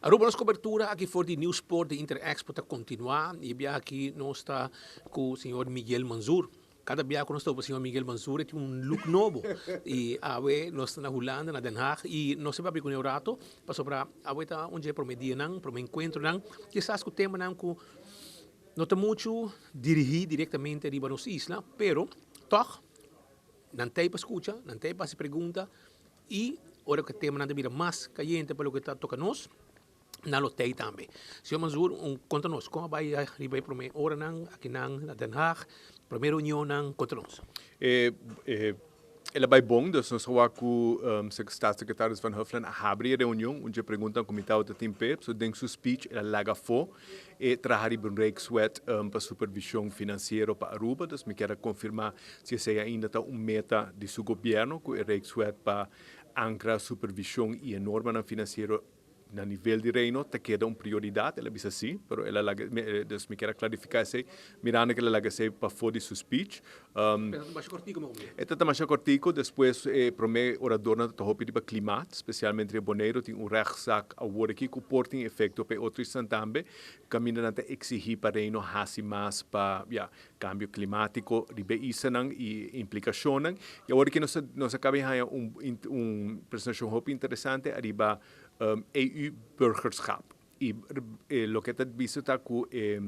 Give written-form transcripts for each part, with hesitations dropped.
Aruba nos cobertura aki for di Nieuwsport di Interexpo ta continua y e biaha aki nos ta cu señor Miguel Manzur. Cada biaha cu nos topa señor Miguel Manzur e tin un look nobo y awe nos ta na Hulanda na Den Haag y nos ta papia cune un rato pasobra awe ta un dje prome dianan, prome encuentronan kisas cu temanan cu no ta mucho dirigi directamente riba nos isla pero toch nan ta ey pa scucha, nan ta ey pa haci pregunta Y ora cu e temanan ta bira mas cayente pa loke ta toca nos, nan lo tey tambe. Señor Manzoor, un conta nos, con a bay riba e prome oranan akinan na Den Haag, prome reunionnan, conta nos. E el a bay bon, dus nos a wak cu Staatssecretaris Van Huffelen a habri e reunion, un dje preguntanan cu mi tabata tin p'e, so den su speech el a laga afo e traha riba un Rijkswet pa supervision financiero pa Aruba, dus mi kier a confirma Si esei ainda ta un meta di su gobierno cu e Rijkswet pa ancra supervision y e normanan financiero na nivel di Reino ta keda un prioridad, el a bisa si, pero el a laga, dus mi kier a clarifica esei, mirando cu el a laga esei pafo di su speech. Pero ta masha cortico mi E ta masha cortico, despues e prome oradornan ta ta hopi riba klimaat, specialmente riba Boneiru tin un rechtszaak awor aki cu por tin efecto pa e otro islan tambe, caminda nan ta exigi pa Reino haci mas pa, ya, Kambio klimátiko riba e islanan i e implikashonnan. I awor aki nos a nos a kaba di haña un un presentashon hopi interesante ariba EU burgerschap. I loke ta bisa ta ku e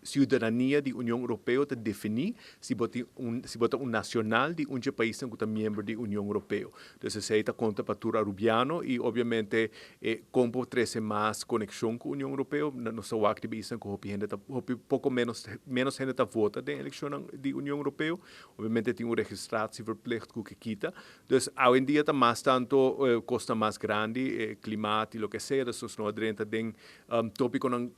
siudadania di Union Europeo ta definí si bo tin un si bo ta un nacional di un dje paisnan ku ta miembro di Union Europeo. Dus esei ta konta pa tur arubiano i obviamente e kon por trese mas konekshon ku Union Europeo. Nos ta wak riba isnan ku hopi hende ta hopi poko menos menos hende ta vota den elekshonnan di Union Europeo. Obviamente tin un registratieverplicht ku ke kita. Dus awendia ta mas tanto kosnan mas grandi, klimaat i loke sea, dus nos no a drenta den topikonan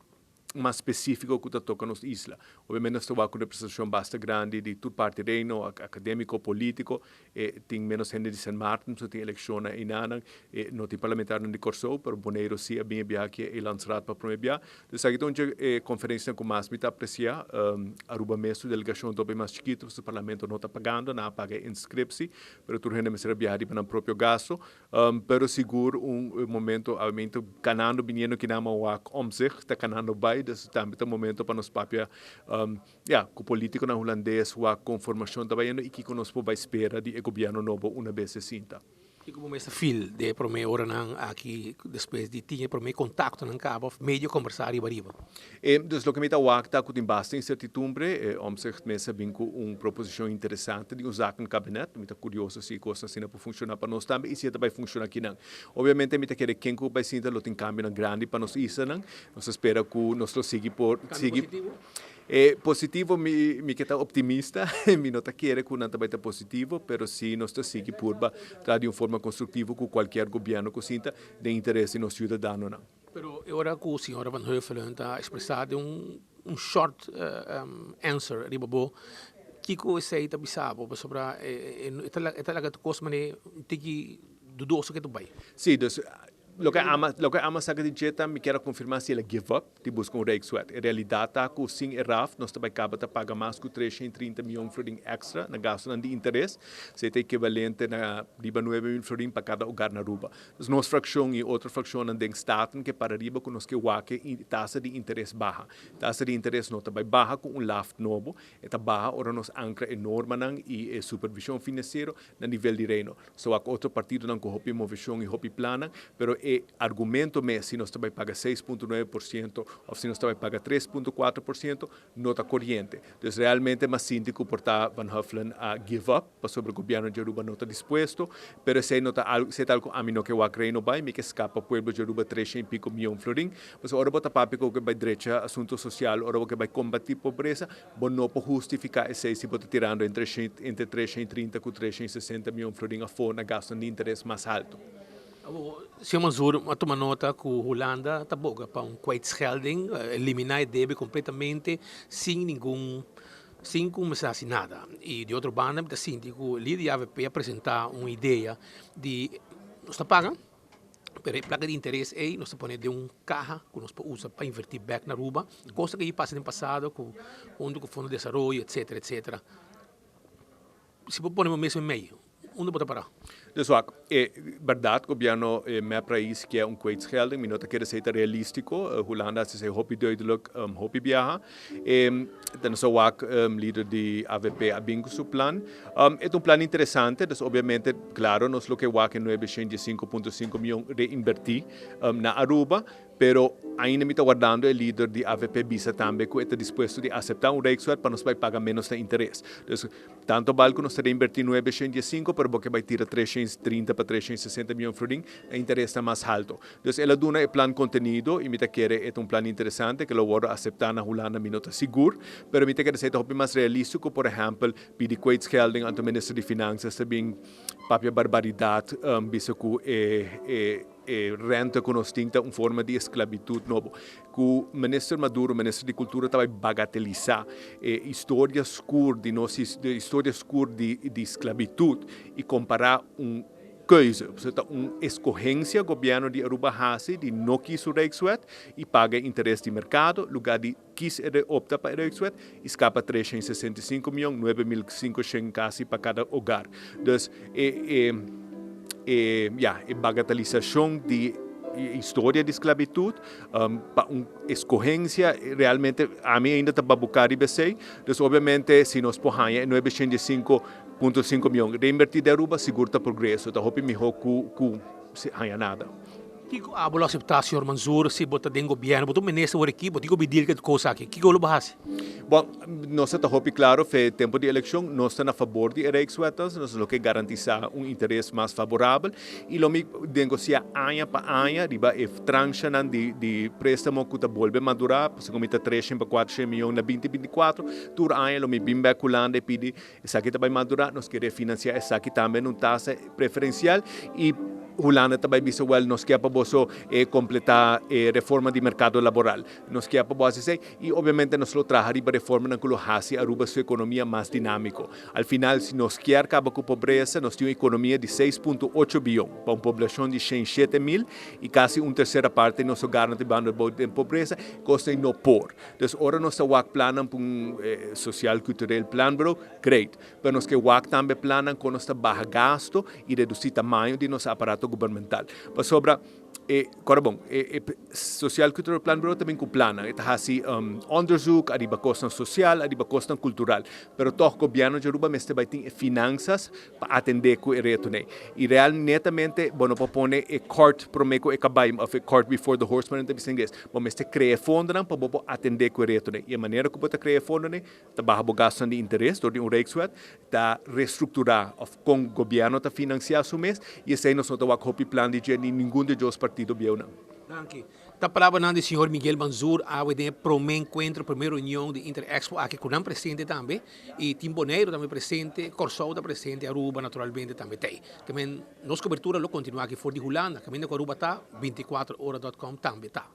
mas spesífiko ku ta toka nos isla. Obviamente nos ta wak un representashon basta grandi di tur parti Reino, akadémiko, polítiko. E tin ménos hende di Sint Maarten, so tin elekshonnan einanan. E no tin parlamentarionan di Kòrsou, pero Boneiru sí a bin e biaha aki e Eilandsraad pa promé bia. Dus esaki ta un dje e konferensianan ku mas mi ta apresiá. Aruba mes su delegashon ta hopi mas chikitu, pasobra parlamento no ta pagando, nan a paga e inskripsi, pero tur hende mester a biaha riba nan propio gasto. Pero sigur un momento obviamente canando biniendo kinan a wak Omtzigt ta canando bay dus tambe ta momento pa nos papia ya cu politiconan Hulandes wak con formacion ta bayendo y kico nos por bay spera di e gobierno nobo una bes e sinta. Kico bo mester feel den e prome oranan aki despues di tin e prome contactonan caba of medio combersa riba riba? E, dus loke mi ta wak ta ku tin basta insertitumbre. E Omtzigt mes a bin ku un proposishon interesante di un zakenkabinet. Mi ta kurioso si e kosnan asina por funshoná pa nos tambe i si e ta bai funshoná kinan. Obviamente mi ta kere ken ku bai sinta lo tin kambionan grandi pa nos islanan. Nos ta spera ku nos lo sigui por Kambio sigui. positivo? E positivo mi mi ke ta optimista. Mi no ta kere ku nan ta bai ta positivo, pero si nos ta sigui purba traha di un forma konstruktivo ku kualkier gobièrnu ku sinta den interes di nos siudadanonan. Pero e ora cu señora Van Heuvelen ta expresa den un un short answer riba bo, kico esey ta bisa bo? Pasobra e ta laga tur cos mane un tiki dudoso ke ta bay. Sí, dus loke ama loke ama saca di dje ta mi kier a confirma si el a give up di busca un Rijkswet. E realidad ta cu sin e RAft nos ta bay caba ta paga mas cu 330 miyon florin extra na gastonan di interes. Esey ta equivalente na riba 9000 florin pa cada hogar na Aruba. Dus nos frakshon i otro frakshonnan den Staten ke para riba ku nos ke wak e tasa di interes baha. Tasa di interes no ta bai baha ku un laft nobo, e ta baha ora nos ankra e normanan i e supervishon finansiero na nivel di Reino. Nos ta wak otro partidonan ku hopi moveshon i hopi plannan, pero e argumento mes si nos ta bai paga 6.9% òf si nos ta bai paga 3.4% no ta koriente. Dus realmente mas sinti ku por ta Van Huffelen a give up pasobra gobierno di Aruba no ta dispuesto, pero esei no ta algo, esei ta algo ku ami no ke wak Reino bai, mi ke skapa pueblo di Aruba tresha i piko mion florin, pasobra ora bo ta papia ku bo ke bai drecha asunto sosial, ora bo ke bai kombati pobresa, bo no por hustifiká esei si bo ta tirando entre entre 330 ku 360 mion florin afó na gastonan di interes mas haltu. Awor, señor Mansour a tuma nota cu Hulanda ta boga pa un kwijtschelding, elimina e debe completamente sin ningun, sin cu mester haci nada. Y di otro banda mi ta sinti cu lider di avp a presenta un idea di nos ta paga, pero e placa di interes ey nos ta pone den un caha cu nos por usa pa inverti bek na Aruba, cosa cu a pasa den pasado cu hunto cu Fondo di Desaroyo etcetera etcetera. Si bo pone bo mes mei. Unda bo ta para? Dus wak, e berdad gobierno mep rais kier un kwijtschelding, mi no ta kere esey ta realistico, Hulanda haci esey hopi duidelijk hopi biaha. Ta nos a wak lider di avp a bin cu su plan. E ta un plan interesante, dus obviamente claro nos lo ke wak e 905.5 miyon reinverti na Aruba, Pero ainda mi ta wardando e lider di avp bisa tambe cu e ta dispuesto di acepta un Rijkswet pa nos bay paga menos na interes. Dus, tanto bal cu nos ta reinverti 905, pero bo ke bay tira 330 pa 360 miyon florin, e interes ta mas halto. Dus el a duna e plan contenido y mi ta kere e ta un plan interesante cu lo wordo acepta na Hulanda mi no ta sigur, pero mi ta kere esey ta hopi mas realistico, por ehempel, pidi kwijtschelding anto minister di Finanzas ta bin papia barbaridad bisa cu e E renta ku nos tin ta un forma di esklabitut nobo. Ku Minister Maduro, Minister di Kultura, ta bai bagatelisá e historia skur di nos, e historia skur di di sklabitut i kompará un keuze, pasobra ta un eskohensia gobièrnu di Aruba hasi di no kis su Rijkswet i paga e interes di merkado lugá di kis e opta pa e Rijkswet i skapa 365 mion, 9500 kasi pa kada hogar. Dus e e e ya e bagatalisashon di historia di sklabitut pa un eskohensia realmente ami ainda ta babuká riba esei. Dus obviamente si nos por haña e 905.5 mion reinvertí den Aruba sigur ta progreso, ta hopi mihó ku ku haña nada. Kiko abo lo aseptá, señor Manzur, si bo ta den gobièrnu? Bo ta un minister awor aki, bo tin ku bidir ke kos aki. Kiko lo bo hasi? Bon, nos ta hopi klaro fe tempu di elekshon, nos ta na fabor di e Rijkswet, nos lo ke garantisá un interes mas faborabel i lo mi negosiá aña pa aña riba e transhanan di di préstamo ku ta bolbe madurá, pasobra ku mi ta 300 pa 400 mion na 2024, tur aña lo mi bin bèk Hulanda i pidi Esaki ta bai madurá, nos ke refinansiá esaki tambe na un tasa preferensial i Hulanda ta bai bisa wèl nos ke pa boso kompletá e reforma di merkado laboral, nos ke pa bo hasi esei i obviamente nos lo traha riba reformanan ku lo hasi Aruba su ekonomia mas dinámiko. Al final si nos kier kaba ku pobresa nos tin un ekonomia di 6.8 bion pa un poblashon di 107 mil i kasi un tersera parte di nos hogarnan ta bibando den pobresa, kosnan no por. Dus ora nos ta wak plannan pa un social cultureel planbureau, great. Pero nos ke wak tambe plannan kon nos ta baha gasto i redusí tamaño di nos aparato gubernamental. Pasobra e, kòrda bon, e social cultureel planbureau ta bin ku plannan. E ta hasi onderzoek ariba kosnan sosial, ariba kosnan kultural. Pero tòg gobièrnu di Aruba mester bai tin e finansas pa atendé ku e retonan. I real netamente bo no por pone e cart promé ku e kabai òf e cart before the horse manera nan ta bisa ingles. Bo mester krea e fondonan pa bo por atendé ku e retonan. I e manera ku bo ta krea e fondonan ta baha bo gastunan di interes dor di un Rijkswet, ta restrukturá òf kon gobièrnu ta finansiá su mes i esei nos no ta wak hopi plan di dje ni ningun di dos partido bieunan. Danki. Ta palabranan di señor Miguel Manzur awe den e prome encuentro, prome reunion di Inter-Expo aki cu nan presente tambe y tin Boneiru tambe presente, Corsou ta presente, Aruba naturalmente tambe t'ey. Tamen nos cobertura lo continua aki for di Hulanda, caminda cu Aruba ta, 24ora.com tambe ta.